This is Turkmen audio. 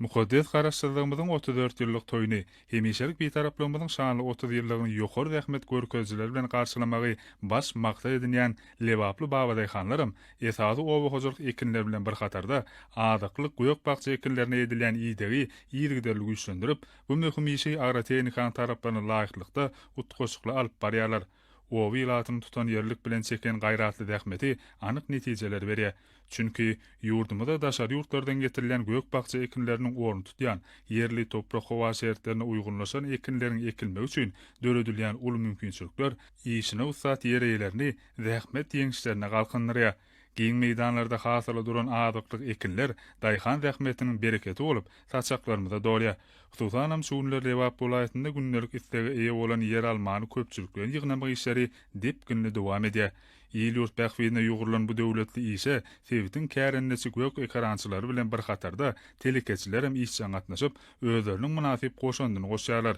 Mukaddes Garaşsyzlygymyzyň 34 ýyllyk toýuny, hemişelik Bitaraplygymyzyň şanly 30 ýyllygyny ýokary zähmet görkezijileri bilen garşylamagy baş maksat edinýän lebaply babadaýhanlaram esasy oba hojalyk ekinleri bilen bir hatarda, azyklyk gök-bakja ekinlerine edilýän idegi yzygiderli güýçlendirip, bu möhüm işi agrotehnikanyň talaplaryna laýyklykda utgaşykly alyp barýarlar. Oba ilatynyň tutanýerlilik bilen çeken gaýratly zähmeti anyk netijeleri berýär. Çünki, ýurdumyza daşary ýurtlardan getirilýän gök-bakja ekinleriniň ornuny tutýan, ýerli toprak-howa şertlerine uýgunlaşan ekinleriň ekilmegi üçin döredilýän uly mümkinçilikler işine ussat ýer eýelerini zähmet ýeňişlerine galkyndyrýar. Giň meýdanlarda hasyla duran azyklyk ekinler daýhan zähmetiniň bereketi bolup, saçaklarymyza dolýar. Hususanam, şu günler Lebap welaýatynda gündelik islege eýe bolan ýeralmany köpçülikleýin ýygnamak işleri depginli dowam edýär. Il-ýurt bähbidine ýugrulan bu döwletli işe sebitiň kärendeçi gök ekerançylary bilen bir hatarda telekeçilerem işjeň gatnaşyp, özleriniň mynasyp goşandyny goşýarlar.